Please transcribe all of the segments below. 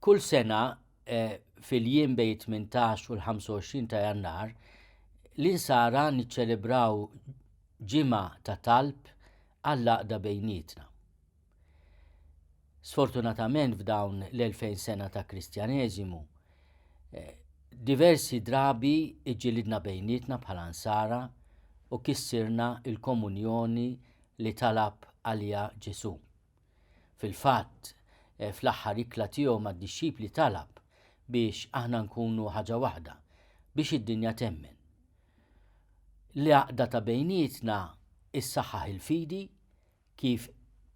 Kull sena eh, fil-jiem bejn 18 u l-25 ta' Jannar, l-insara niċċelebraw ġimgħa ta' talb għall-għaqda bejnietna. Sfortunatament f'dawn l-2000 sena ta' Kristjaneżimu, eh, diversi drabi iġġilidna bejnietna bħala nsara u kissirna il-komunjoni li talab għaliha Ġesù. Fil-fatt, eh, fl-aħħar ikla tiegħu mad-dixxipli talab biex aħna nkunu ħaġa waħda, biex id-dinja temmen. L-għaqda ta' bejnietna issaħħaħ il-fidi kif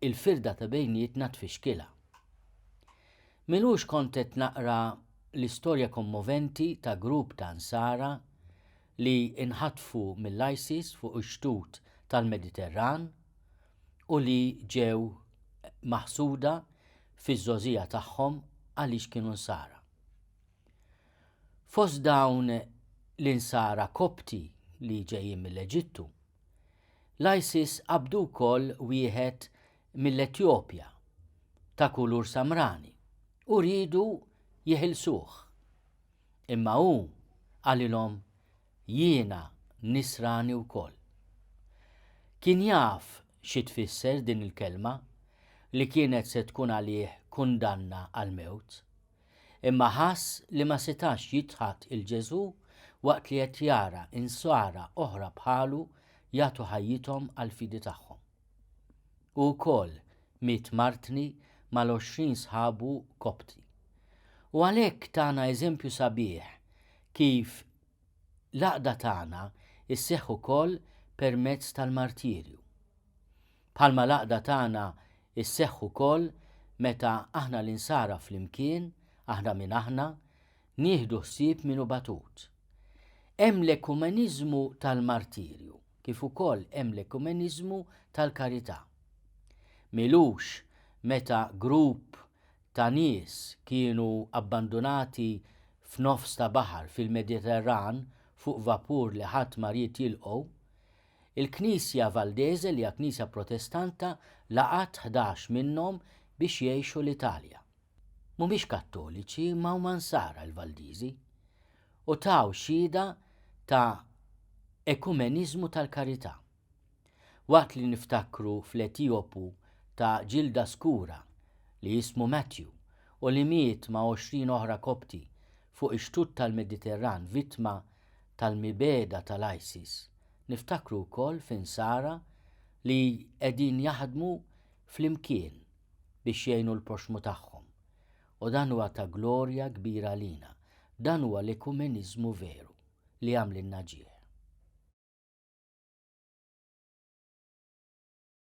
il-firda ta' bejnietna tfixkilha. M'ilux kont qed naqra l-istorja kommoventi ta' grupp ta' Nsara li nħatfu mill-ISIS fuq ix-xtut tal-Mediterran u li ġew maħsuda fiż-żgħożija tagħhom għaliex kienu Nsara. Fost dawn l-Insara Kopti li ġejjin mill-Eġittu, L-ISIS qabdu wkoll wieħed mill-Etjopja ta' kulur samrani u riedu jeħilsuh. Imma hu qalilhom jiena nisrani wkoll. Kien jaf xi tfisser din il-kelma li kienet se tkun għalih kundanna għall-mewt. Imma ħass li ma setax jidħak 'il Ġesù waqt li qed jara Insara oħra bħalu jagħtu ħajjithom għall-fidi tagħhom. Hu wkoll miet martni mal-20 sħabu Kopti. U għalhekk tana eżempju sabiħ kif l-għaqda tagħna sseħħ ukoll permezz tal-martirju. Bħalma l-għaqda tagħna sseħħ ukoll meta aħna l-Insara flimkien, aħna min aħna, nieħdu ħsieb min hu batut. Hemm l-ekumeniżmu tal-martirju, kif ukoll hemm l-ekumeniżmu tal-karità. M'ilux meta grupp ta' nies kienu abbandunati f'nofs ta' baħar fil-Mediterran fuq vapur li ħadd ma ried jilqgħu, Il-Knisja Valdese li hija knisja Protestanta laqgħet 11 minnhom biex jgħixu l-Italja. Mhumiex Kattoliċi imma huma Nsara l-Valdiżi u taw xhieda ta' ekumeniżmu tal-karità. Waqt li niftakru fl-Etijopu ta' ġilda skura li jismu Matthew u li miet ma' 20 oħra Kopti fuq ix-xtut tal-Mediterran vittma tal-mibegħda tal-ISIS, niftakru wkoll f'Insara li qegħdin jaħdmu flimkien biex jgħinu l-proxxmu tagħhom. U dan huwa ta' glorja kbira għalina. Dan huwa l-ekumeniżmu veru li jagħmlilna ġieħ.